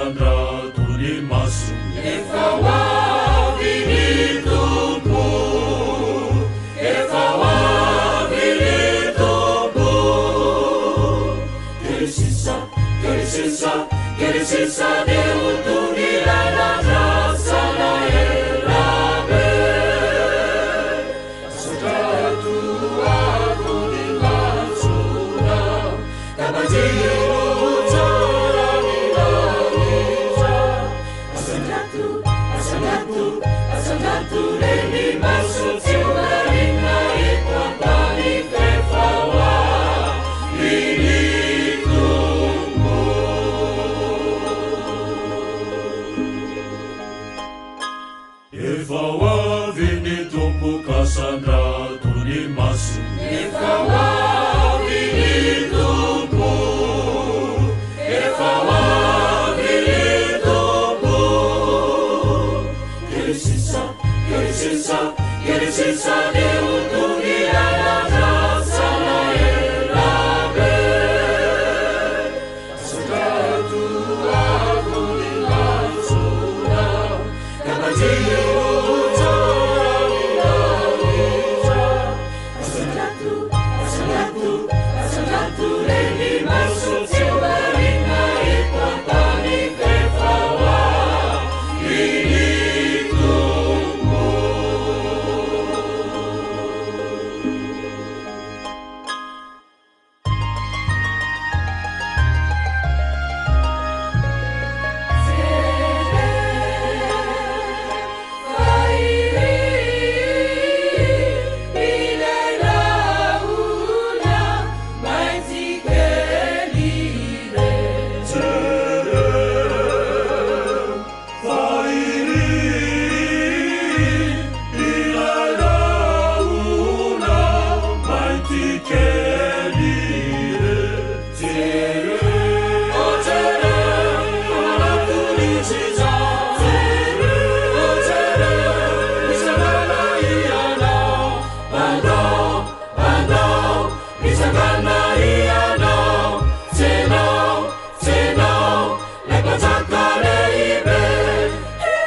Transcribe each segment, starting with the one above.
kasandrato ny maso. Efa ho avy ny Tompo, efa ho avy ny Tompo. Kely sisa, kely sisa, kely sisa dia ho tonga ilay nandrasana ela be. Asandrato avo ny masonao, ka banjino tsara ny lanitra. Asandrato, asandrato, asandrato re ny maso tsy ho marina eto an-tany f'efa ho avy ny Tompo. Efa ho avy ny Tompo ka sandrato ny maso. Efa ho avy ny Tompo, efa ho avy ny Tompo. Kely sisa, kely sisa, kely sisa dia ho tonga ilay nandrasana ela be. Asandrato avo ny masonao, ka banjino tsara ny lanitra. Asandrato, asandrato, asandrato re ny maso tsy ho marina eto an-tany f'efa ho avy ny Tompo. Jereo fa iry ilay rahona mainty kely re. Jereo, jereo, manatona izy izao. Jereo, jereo, mitsangana ianao. Andao, andao, mitsangana ianao. Tsenao, tsenao, ilay mpanjaka lehibe.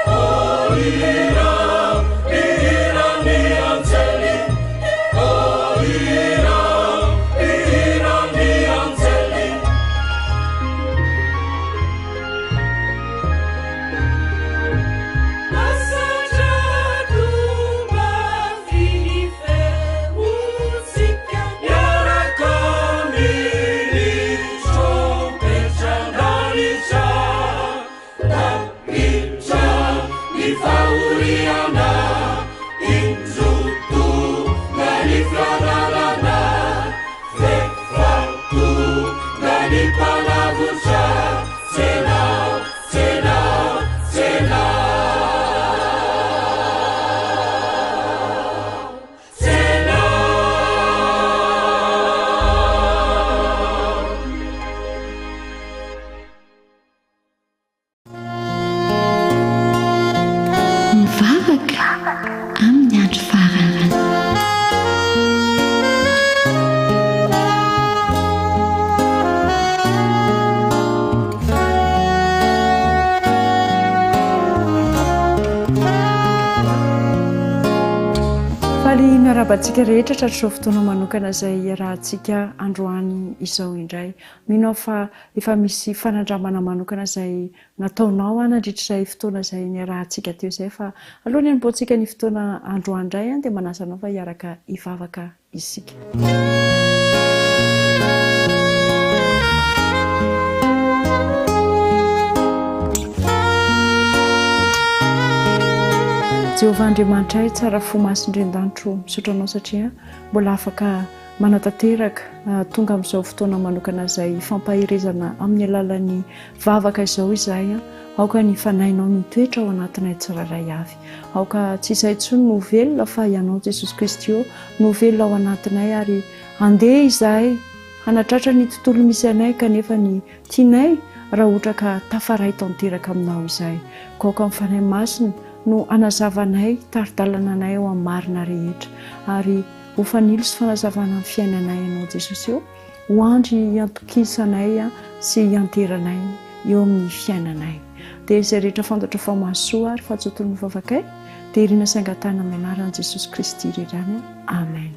Oh, hira, hira ny anjely. Oh, hira, hira ny anjely. Asandrato mafy ny feontsika Miaraka amin'ny trompetra an-danitra, Tapitra ny fahoriana, indro tonga ny fiadanana, f'efa tonga ny Mpanavotra, tsenao, tsenao, tsenao. Tsenao. Mivavaka amin'ny andro farany. Faly miarahaba antsika rehetra tratr'izao fotoana manokana izay iarahantsika androany izao indray. Mino aho fa efa misy fanandramana manokana izay nataonao aho nandritra izay fotoana izay niarahantsika teo izay fa alohan'ny hanombohantsika ny fotoana androany indray dia manasa anao fa hiaraka hivavaka isika. Jehovah Andriamanitray tsara fo masindren-danitro misaotra anao satria mbola afaka manatanteraka tonga amin'izao fotoana manokana izay fampaherezana amin'ny alalan'ny vavaka izao izahay. Aoka ny Fanahinao no hitoetra ao anatinay tsirairay avy. Aoka tsy izahay intsony no ho velona fa Ianao Jesosy Kristy ô no ho velona ao anatinay ary handeha izahay hanatratra ny tontolo misy anay kanefa ny tianay raha ohatra ka tafaray tanteraka aminao izahay. Koa aoka ny Fanahy Masina no hanazava anay, hitari-dalana anay ao amin'ny marina rehetra ary Ho fanilo sy fanazavana ny fiainanay Ianao Jesosy ô, ho andry hiantokisanay sy hianteranay eo amin'ny fiainanay. Dia izay rehetra fantatro fa mahasoa ary fa tsy ho toy ny vavakay dia irina sy angatahina amin'ny anaran'i Jesosy Kristy irery ihany. Amen.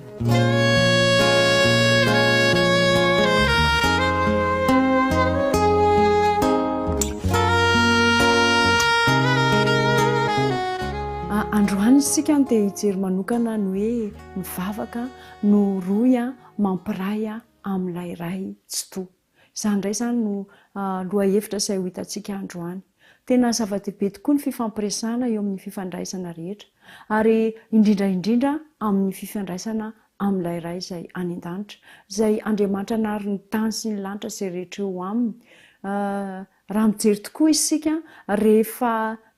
Androany isika dia hijery manokana ny hoe ny vavaka no rohy mampiray amin'ilay Ray Tsitoha. Izany indray izany no lohahevitra izay ho hitantsika androany. Tena zava-dehibe tokoa ny fifampiresahana eo amin'ny fifandraisana rehetra, ary indrindra indrindra amin'ny fifandraisana amin'ilay Ray izay any an-danitra, izay Andriamanitra nahary ny tany sy ny lanitra izay rehetra eo aminy. Raha mijery tokoa isika rehefa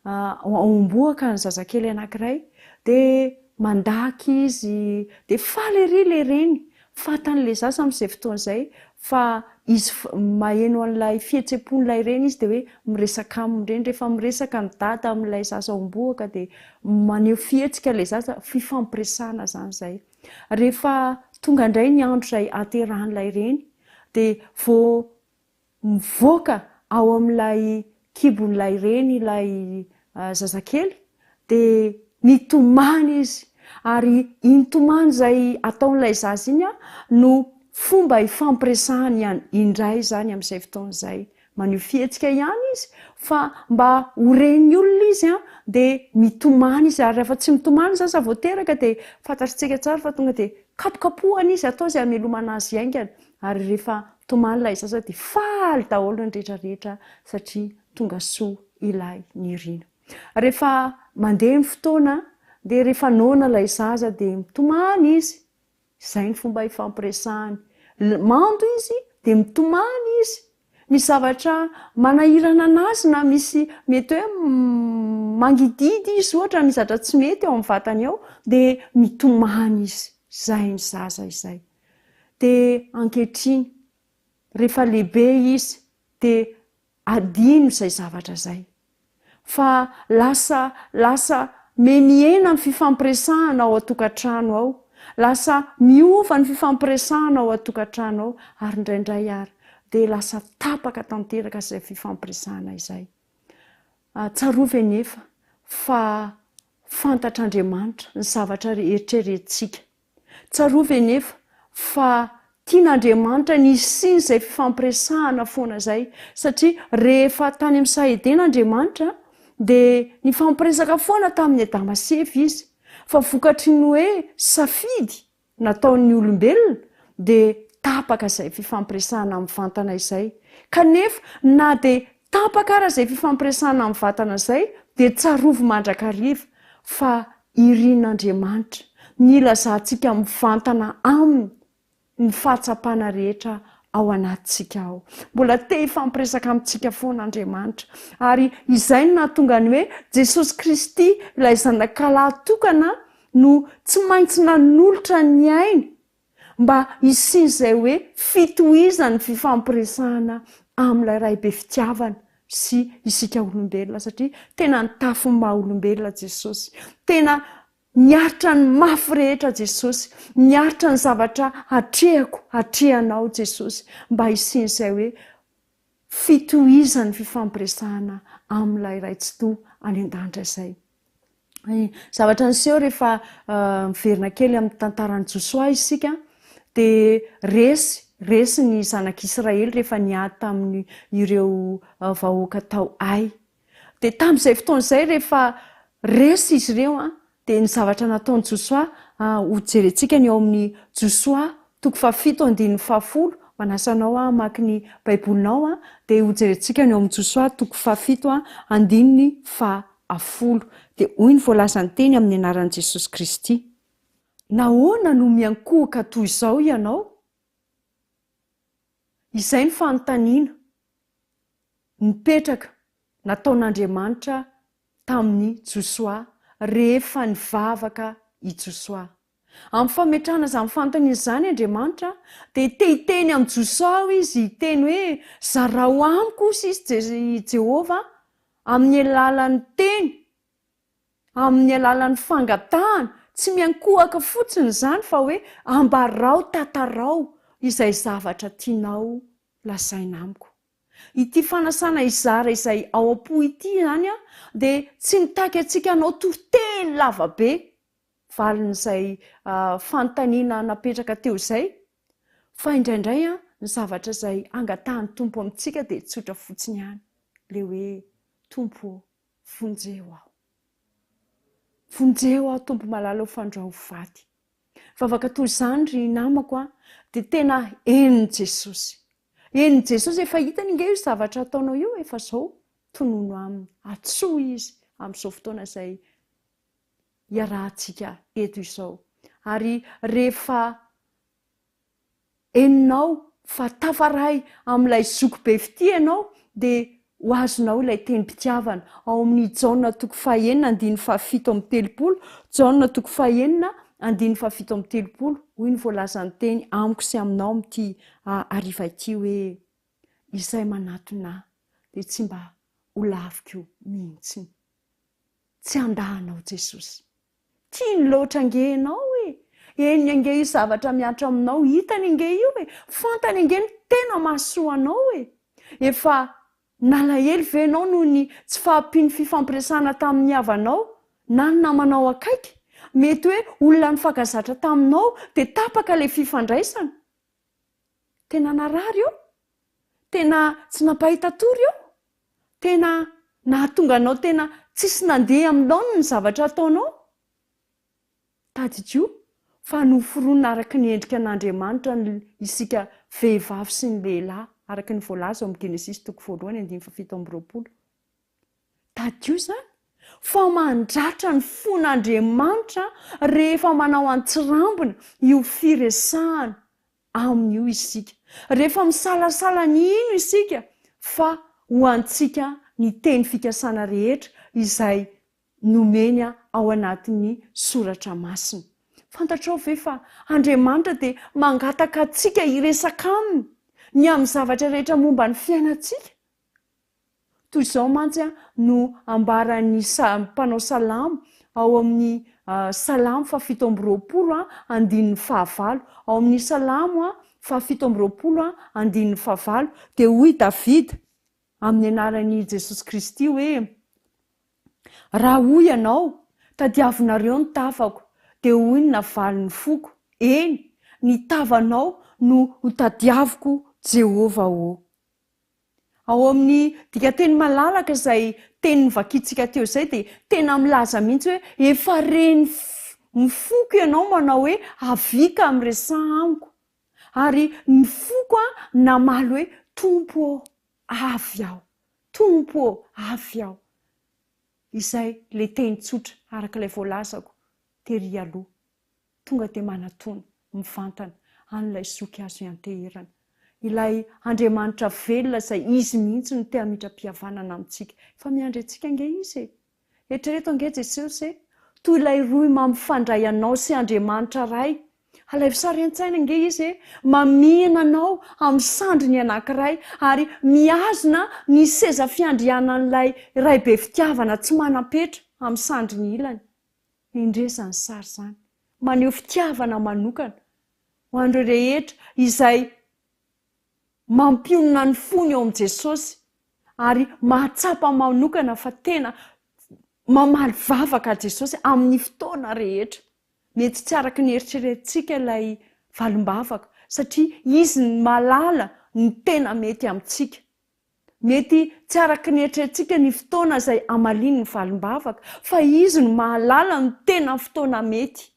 aombohaka ny zazakely anankiray dia mandaka izy dia faly ery ilay reny, fantan'ilay zaza amin'izay fotoana izay fa izy maheno an'ilay fihetsem-pon'ilay reny izy dia hoe miresaka aminy reny, rehefa miresaka ny dada amin'ilay zaza aombohaka dia maneho fihetsika ilay zaza, fifampiresahana izany izay. Rehefa tonga indray ny andro izay ahaterahan'ilay reny dia vao Mivoaka ao amin'ilay kibon'ilay reny ilay zazakely dia mitomany izy ary iny tomany izay ataon'ilay zaza iny no fomba ifampiresahany indray izany amin'izay fotoana izay. Maneho fihetsika ihany izy fa mba ho ren'ny olona izy dia mitomany izy ary rehefa tsy mitomany ny zaza vao teraka dia fantatr'tsika tsara fa tonga dia kapokapohana izy atao izay hamelomana azy haingana Ary rehefa tomany ilay zaza dia faly daholo ny rehetra rehetra satria tonga soa ilay nirina. Rehefa mandeha ny fotoana dia rehefa noana ilay zaza dia mitomany izy, izay ny fomba ifampiresahany. Mando izy dia mitomany izy. Misy zavatra manahirana anazy na misy mety hoe mangidihidy izy ohatra, misy zavatra tsy mety ao amin'ny vatany ao dia mitomany izy. Izay ny zaza izay. Dia ankehitriny, rehefa lehibe izy, dia adino izay zavatra izay. Fa lasa, lasa mihemihena ny fifampiresahana ao an-tokantrano ao. Lasa miova ny fifampiresahana ao an-tokantrano ao, ary indraindray ary dia lasa tapaka tanteraka izay fifampiresahana izay. Tsarovy anefa fa fantatr'Andriamanitra ny zavatra eritreretintsika. Tsarovy anefa fa tian'Andriamanitra ny hisian'izay fifampiresahana foana izay, satria rehefa tany amin'ny saha Edena Andriamanitra dia nifampiresaka foana tamin'i Adama sy Eva Izy, fa vokatry ny hoe safidy nataon'ny olombelona dia tapaka izay fifampiresahana mivantana izay. Kanefa na dia tapaka ara izay fifampiresahana mivantana izay dia tsarovy mandrakariva fa Irin'Andriamanitra ny hilazantsika mivantana Aminy ny fahatsapana rehetra ao anatintsika ao. Mbola te hifampiresaka amintsika foana Andriamanitra. Ary izay no nahatonga ny hoe Jesosy Kristy, ilay Zanakalahy tokana, no tsy maintsy nanolotra ny ainy mba hisian'izay hoe fitohizan'ny fifampiresahana amin'ilay Ray be fitiavana sy isika olombelona satria tena nitafy ny maha olombelona Jesosy. Tena niaritra ny mafy rehetra Jesosy, niaritra ny zavatra atrehako, atrehanao Jesosy mba hisian'izay hoe fitohizan'ny fifampiresahana amin'ilay Ray Tsitoha any an-danitra izay. Ny zavatra niseho rehefa miverina kely amin'ny tantaran'i Josoa isika dia resy, resy ny zanak'Israely rehefa niady tamin'ny ireo vahoaka tao Ay. Dia tamin'izay fotoana izay rehefa resy izy ireo dia ny zavatra nataon'i Josoa, hojerentsika ny ao amin'ny Josoa toko fahafito andininy fahafolo, manasa anao aho hamaky ny Baibolinao dia hojerentsika ny ao amin'ny Josoa toko fahafito andininy faha folo. Dia hoy ny voalazan'ny teny amin'ny anaran'i Jesosy Kristy. Nahoana no miankohoka toy izao ianao? Izay ny fanontaniana nipetraka nataon'Andriamanitra tamin'i Josoa rehefa nivavaka i Josoa. Amin'ny fametrahana izany fanontaniana izany Andriamanitra dia te hiteny amin'i Josoa Izy, hiteny hoe, Zarao amiko hoy izy i Jehovah amin'ny alalan'ny teny, amin'ny alalan'ny fangatahana, tsy miankohaka fotsiny izany fa hoe ambarao, tantarao izay zavatra tianao lazaina amiko. Ity fanasana hizara izay ao am-po ity izany dia tsy mitaky antsika hanao toriteny lava be valin'izay fanontaniana napetraka teo izay, fa indraindray ny zavatra izay angatahan'ny Tompo amintsika dia tsotra fotsiny ihany, ilay hoe, Tompo ô, vonjeo aho. Vonjeo aho Tompo malala ô fandrao ho faty. Vavaka toy izany ry namako a, dia tena henon'i Jesosy. Henon'i Jesosy, efa hitany ange io zavatra ataonao io, efa izao, tonono aminy, antsoy Izy amin'izao fotoana izay iarahantsika eto izao. Ary rehefa henonao fa tafaray amin'ilay zoky be fitia ianao dia ho azonao ilay tenim-pitiavana ao amin'ny Jaona toko fahenina andininy fahafito amby telopolo, Jaona toko fahenina andininy fahafito amby telopolo, hoy ny voalazan'ny teny amiko sy aminao amin'ity hariva ity hoe, Izay manatona ahy dia tsy mba ho laviko mihitsy. Tsy handà anao Jesosy. Tiany loatra ange ianao e! Henony ange io zavatra mihatra aminao, hitany ange io e! Fantany ange ny tena mahasoa anao e! Efa nalahelo ve ianao noho ny tsy fahampian'ny fifampiresahana tamin'ny havanao na ny namanao akaiky? Mety hoe olona nifankazatra taminao dia tapaka ilay fifandraisana. Tena narary io? Tena tsy nampahita tory io? Tena nahatonga anao tena tsisy nandeha amin'ny laoniny ny zavatra ataonao? Tadidio fa noforonina araka ny endrika an'Andriamanitra ny isika vehivavy sy ny lehilahy, araka ny voalaza ao amin'ny Genesisy toko voalohany andininy fahafito amby roapolo. Tadidio izany fa mandratra ny fon'Andriamanitra rehefa manao an-tsirambina io firesahana Aminy io isika. Rehefa misalasala ny hino isika fa ho antsika ny teny fikasana rehetra izay nomeny ao anatin'ny Soratra Masina. Fantatrao ve fa Andriamanitra dia mangataka antsika hiresaka Aminy ny amin'ny zavatra rehetra momba ny fiainantsika? Toy izao mantsy no ambaran'ny mpanao salamo ao amin'ny Salamo fahafito amby roapolo andininy fahavalo. Ao amin'ny Salamo fahafito amby roapolo andininy fahavalo dia hoy Davida amin'ny anaran'i Jesosy Kristy hoe, Raha hoy ianao, tadiavinareo ny tavako, dia hoy ny navalin'ny foko, Eny, ny tavanao no hotadiaviko, Jehovah ô. Ao amin'ny dikanteny malalaka izay teny novakintsika teo izay dia tena milaza mihitsy hoe efa ren'ny ny foko ianao manao hoe avia ka miresaha amiko. Ary ny foko namaly hoe Tompo ô, avy aho. Tompo ô, avy aho. Izay ilay teny tsotra araka ilay voalazako tery aloha. Tonga dia manatona mivantana an'ilay zoky azo ianteherana. Ilay Andriamanitra velona izay Izy mihitsy no te hamindram-pihavanana amintsika. Efa miandry antsika ange Izy e! Eritrereto ange Jesosy e! Toy ilay rohy mampifandray anao sy Andriamanitra Ray. Alaivo sary an-tsaina ange Izy e! Mamihina anao amin'ny sandriny anankiray ary mihazona ny seza fiandrianan'ilay Ray be fitiavana tsy manam-petra amin'ny sandriny ilany. Endrey izany sary izany! Maneho fitiavana manokana ho an'ireo rehetra izay mampionona ny fony eo amin'i Jesosy ary mahatsapa manokana fa tena mamaly vavaka Jesosy amin'ny fotoana rehetra. Mety tsy araka ny eritreretintsika ilay valim-bavaka satria Izy no mahalala ny tena mety amintsika. Mety tsy araka ny eritreretintsika ny fotoana izay hamaliany ny valim-bavaka, fa Izy no mahalala ny tena fotoana mety.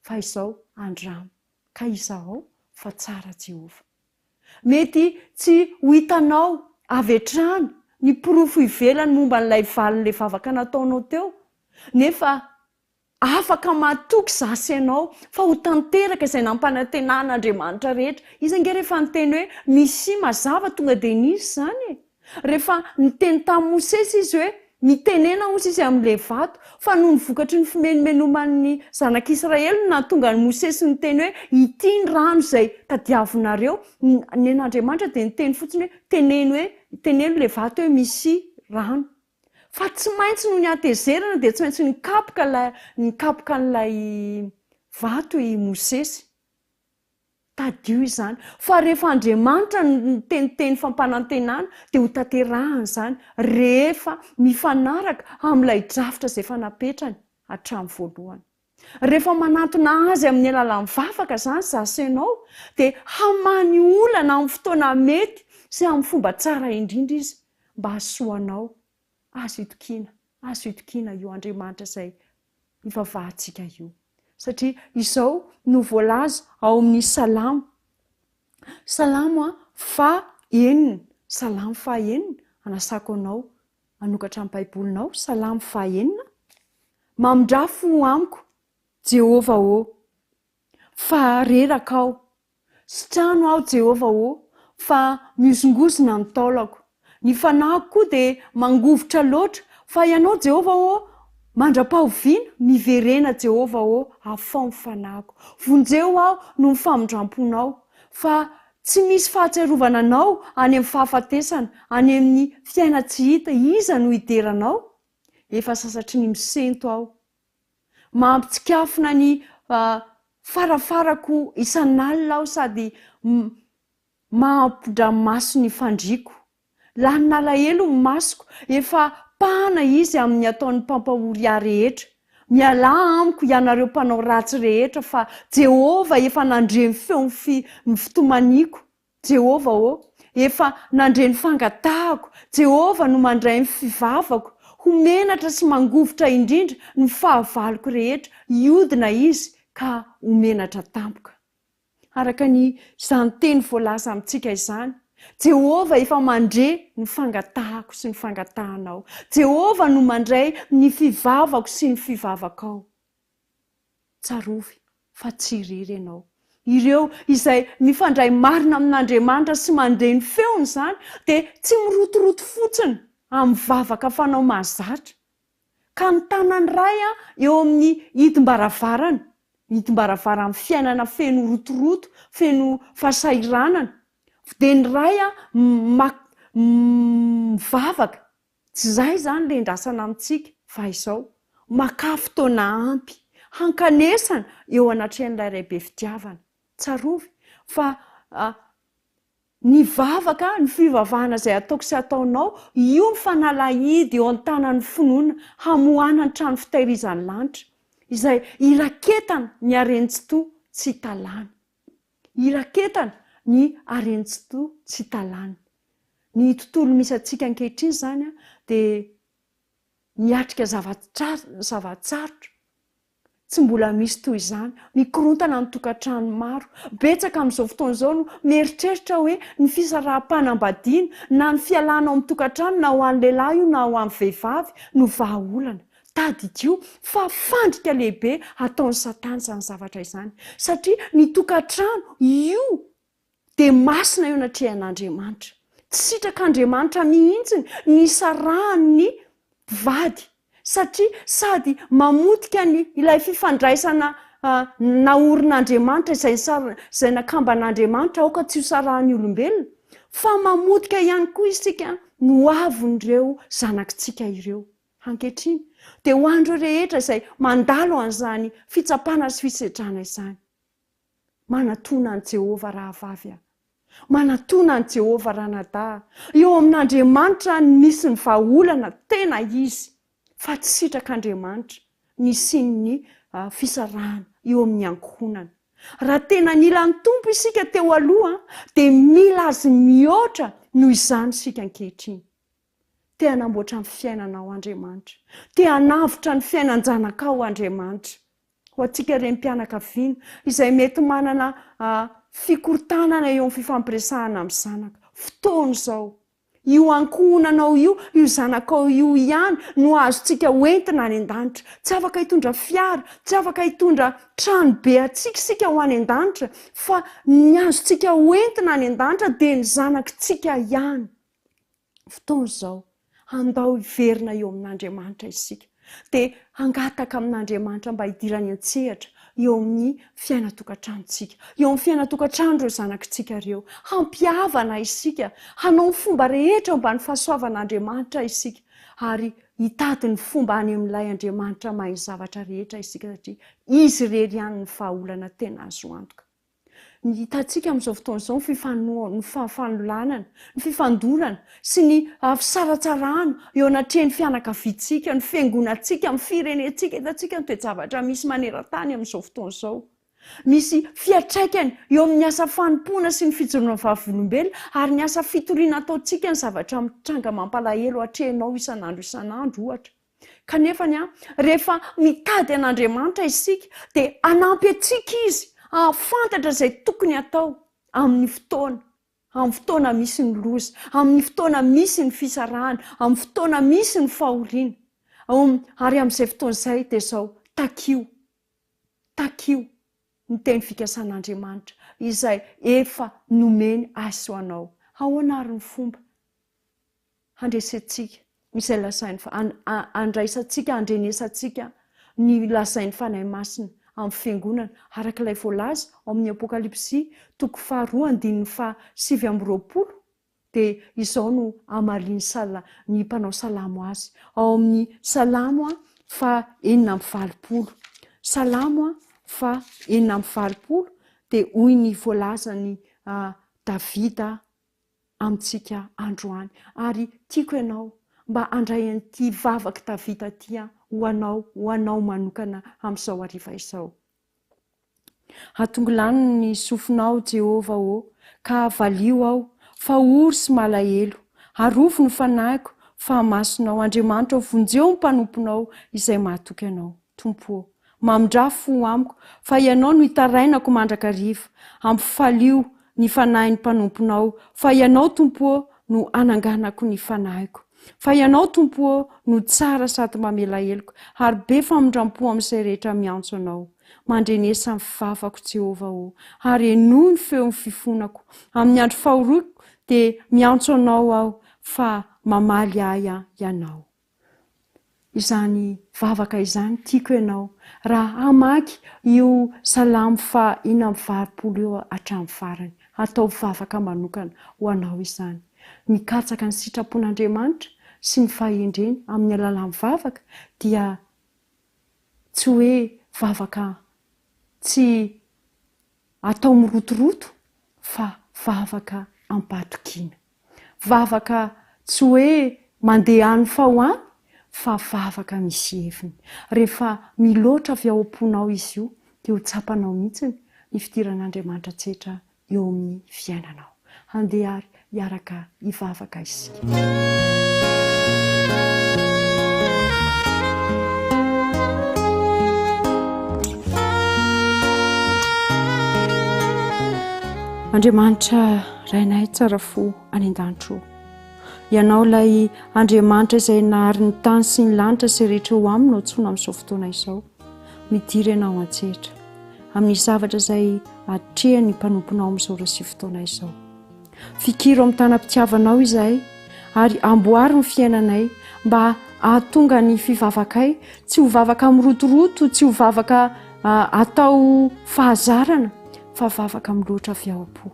Fa izao, andramo, ka izahao fa tsara Jehovah. Mety tsy ho hitanao avy hatrany ny porofo ivelany momba an'ilay valin'ilay vavaka nataonao teo, nefa Afaka matoky izaho sy ianao fa ho tanteraka izay nampanantenan'Andriamanitra rehetra. Izy ange rehefa niteny hoe Misia mazava tonga dia nisy izany e! Rehefa niteny tamin'i Mosesy izy hoe mitenena hozy izy amin'ilay vato, fa noho ny vokatry ny fimenomenoman'ny zanak'Israely no nahatonga an'i Mosesy niteny hoe ity ny rano izay tadiavinareo, nen'Andriamanitra dia niteny fotsiny hoe teneno hoe teneno ilay vato hoe misia rano. Fa tsy maintsy noho ny hatezerana dia tsy maintsy nikapoka ilay nikapoka an'ilay vato i Mosesy. Tadidio izany fa rehefa Andriamanitra no niteniteny fampanantenana dia ho tanterahany izany rehefa mifanaraka amin'ilay drafitra izay efa napetrany hatramin'ny voalohany. Rehefa manantona Azy amin'ny alalan'ny vavaka izany izaho sy ianao dia hamaha ny olana amin'ny fotoana mety sy amin'ny fomba tsara indrindra Izy mba hahasoa anao. Azo itokiana, azo itokiana io Andriamanitra izay ivavahantsika io. Satria izao no voalaza ao amin'ny Salamo, Salamo faha enina, Salamo faha enina, anasako anao hanokatra ny Baibolinao, Salamo faha enina, Mamindrà fo amiko, Jehovah ô, fa reraka aho. Sitrano aho, Jehovah ô, fa mihozongozona ny taolako. Ny fanahiko koa dia mangovitra loatra, fa Ianao, Jehovah ô, mandra-pahoviana? Miverena, Jehovah ô, afaho ny fanahiko. Vonjeo aho noho ny famindram-ponao, fa tsy misy fahatsiarovana Anao any amin'ny fahafatesana, any amin'ny fiainan-tsy hita. Iza no hidera Anao? Efa sasatry ny misento aho. Mampitsikafona ny farafarako isan'alina aho sady mampidra-maso ny fandriako. Lanin'alahelo ny masoko, efa pahana izy amin'ny ataon'ny mpampahory ahy rehetra. Mialà amiko, ianareo mpanao ratsy rehetra, fa Jehovah efa nandre ny feon'ny fitomaniako. Jehovah ô, efa nandre ny fangatahako, Jehovah no mandray ny fivavako. Ho menatra sy mangovitra indrindra ny fahavaloko rehetra, hiodina izy ka ho menatra tampoka. Araka ny izany teny voalaza amintsika izany, Jehovah efa mandre ny fangatahako sy ny fangatahanao. Jehovah no mandray ny fivavako sy ny fivavakao. Tsarovy fa tsy irery ianao. Ireo izay mifandray marina amin'Andriamanitra sy mandre ny feony izany dia tsy mirotoroto fotsiny amin'ny vavaka fanao mahazatra, ka ny tanan'ny Ray eo amin'ny hidim-baravarana, hidim-baravaran'ny fiainana feno rotoroto, feno fahasahiranana, dia ny Ray mivavaka Tsy izay izany ilay endrasana amintsika fa izao, makà fotoana ampy hankanesana eo anatrehan'ilay Ray be fitiavana. Tsarovy fa ny vavaka, ny fivavahana izay ataoko sy ataonao, io ny fanalahidy eo an-tanan'ny finoana hamohana ny trano fitahirizan'ny lanitra, izay iraketana ny haren-tsitoha tsy hita lany. Iraketana ny haren-tsitoha tsy hita lany. Ny tontolo misy antsika ankehitriny izany dia miatrika zava-tsarotra tsy mbola misy toy izany. Mikorontana ny tokantrano maro. Betsaka amin'izao fotoana izao no mieritreritra hoe ny fisaraham-panambadiana na ny fialana ao amin'ny tokantrano na ho an'ny lehilahy io na ho an'ny vehivavy no vahaolana. Tadidio fa fandrika lehibe ataon'i Satana izany zavatra izany satria ny tokantrano io dia masina eo anatrehan'Andriamanitra. Tsy sitrak'Andriamanitra mihitsy ny hisarahan'ny mpivady satria sady mamotika ny ilay fifandraisana naorin'Andriamanitra izay izay nakamban'Andriamanitra aoka tsy ho sarahan'ny olombelona fa mamotika ihany koa isika ny hoavin'ireo zanakitsika ireo. Ankehitriny dia ho an'ireo rehetra izay mandalo an'izany fitsapana sy fisedrana izany. Manatòna an'i Jehovah rahavavy a! Manatòna an'i Jehovah ranadahy a! Eo amin'Andriamanitra no misy ny vahaolana tena izy, fa tsy sitrak'Andriamanitra ny hisian'ny fisarahana eo amin'ny ankohonana. Raha tena nila ny Tompo isika teo aloha, dia mila Azy mihoatra noho izany isika ankehitriny. Te hanamboatra ny fiainanao Andriamanitra. Te hanavotra ny fiainan-janakao Andriamanitra. Ho antsika renim-pianakaviana izay mety manana fikorontanana eo amin'ny fifampiresahana amin'ny zanaka. Fotoana izao. Io ankohonanao io, io zanakao io ihany no azontsika hoentina any an-danitra. Tsy afaka hitondra fiara, tsy afaka hitondra trano be antsika isika ho any an-danitra, fa ny azontsika hoentina any an-danitra dia ny zanakitsika ihany. Fotoana izao, handao hiverina eo amin'Andriamanitra isika, dia hangataka amin'Andriamanitra mba hidirany an-tsehatra eo amin'ny fiainan-tokantranontsika, eo amin'ny fiainan-tokantranon'ireo zanakitsika ireo. Hampihavana isika, hanao ny fomba rehetra eo ambany fahasoavan'Andriamanitra isika, ary hitady ny fomba any amin'ilay Andriamanitra mahay ny zavatra rehetra isika, satria Izy irery ihany no vahaolana tena azo antoka. Ny hitantsika amin'izao fotoana izao ny fifanoa, ny fifanolanana, ny fifandonana sy ny fisaratsarahana eo anatrehan'ny fianakaviantsika, ny fiangonantsika, ny firenentsika. Hitantsika ny toe-javatra misy maneran-tany amin'izao fotoana izao. Misy fiantraikany eo amin'ny asa fanompoana sy ny fijoroana vavolombelona ary ny asa fitoriana ataontsika ny zavatra mitranga mampalahelo atrehinao isan'andro isan'andro ohatra. Kanefa ny rehefa mitady an'Andriamanitra isika dia hanampy antsika Izy hahafantatra izay tokony hatao amin'ny fotoana, amin'ny fotoana misy ny loza, amin'ny fotoana misy ny fisarahana, amin'ny fotoana misy ny fahoriana. Ary amin'izay fotoana izay dia izao, takio, takio ny teny fikasan'Andriamanitra izay efa nomeny ahy sy ho anao. Ahoana ary ny fomba handresentsika izay lazain'ny handraisantsika, handrenesantsika ny lazain'ny Fanahy Masina amin'ny Fiangonana, araka ilay voalaza ao amin'ny Apokalypsy toko faharoa andininy faha 29, dia izao no hamalian'ny sala ny mpanao salamo azy, ao amin'ny Salamo faha 86. Salamo faha 86 dia hoy ny voalazan'i Davida amintsika androany ary tiako ianao mba handray an'ity vavak'i Davida ity ho anao, ho anao manokana amin'izao hariva izao. Atongilano ny sofinao, Jehovah ô, ka valio aho, fa ory sy malahelo. Arovy ny fanahiko, fa masonao, Andriamanitra ô, vonjeo ny mpanomponao izay mahatoky Anao. Tompo ô, mamindrà fo amiko, fa Ianao no itarainako mandrakariva. Ampifalio ny fanahin'ny mpanomponao, fa Ianao, Tompo ô, no ananganako ny fanahiko. Fa Ianao, Tompo ô, no tsara sady mamela heloka, ary be famindram-po amin'izay rehetra miantso Anao. Mandrenesa ny vavako, Jehovah ô, ary henoy ny feon'ny fifonako. Amin'ny andro fahoriako dia miantso Anao aho, fa mamaly ahy Ianao. Izany vavaka izany tiako ianao raha hamaky io salamo faha 86 io hatramin'ny farany. Ataovy vavaka manokana ho anao izany. Mikatsaka ny sitrapon'Andriamanitra sy ny fahendreny amin'ny alalan'ny vavaka dia tsy hoe vavaka tsy atao mirotoroto fa vavaka am-pahatokiana. Vavaka tsy hoe mandeha any fa ho any fa vavaka misy heviny. Rehefa miloatra avy ao am-ponao izy io dia ho tsapanao mihitsy ny fidiran'Andriamanitra tsetra eo amin'ny fiainanao. Handeha ary hiaraka hivavaka isika. Andriamanitra Rainay tsara fo any an-danitra ô. Ianao ilay Andriamanitra izay nahary ny tany sy ny lanitra sy rehetra eo aminy no antsoina amin'izao fotoana izao. Midira ianao an-tsehatra amin'ny zavatra izay atrehan'ny mpanomponao amin'izao ora sy fotoana izao. Fikiro amin'ny tanam-pitiavanao izahay ary amboary ny fiainanay mba hahatonga ny fivavakay tsy ho vavaka mirotoroto, tsy ho vavaka atao fahazarana fa vavaka miloatra avy ao am-po.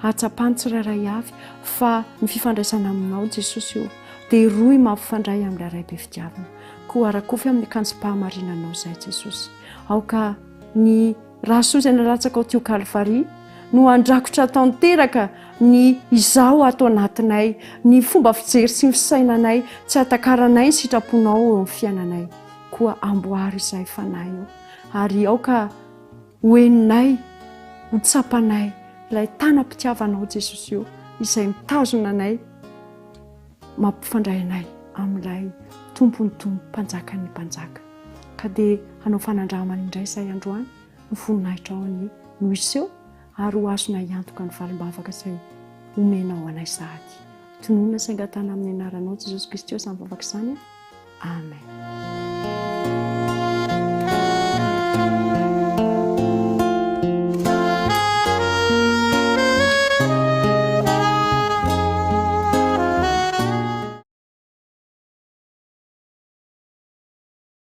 Hahatsapany tsirairay avy fa ny fifandraisana aminao Jesosy ô dia rohy mampifandray amin'ilay Ray be fitiavana. Koa rakofy amin'ny akanjom-pahamarinanao izahay Jesosy. Aoka ny Raha soa izay nalatsaka ao teo Kalvary no handrakotra tanteraka ny izaho ato anatinay, ny fomba fijery sy ny fisainanay, tsy hatakaranay ny sitraponao eo amin'ny fiainanay. Koa amboary izahay fanahy io, ary aoka ho henonay, ho tsapanay ilay tanam-pitiavanao Jesosy io, izay mitazona anay, mampifandray anay amin'ilay Tompon'ny Tompo, Mpanjakan'ny Mpanjaka. Ka dia hanao fanandramana indray izahay androany, ny voninahitrao anie no hiseho ary ho azonay hiantoka ny valim-bavaka izay omenao anay sahady. Tononina sy angatahana amin'ny anaranao Jesosy Kristy izany vavaka izany. Amen.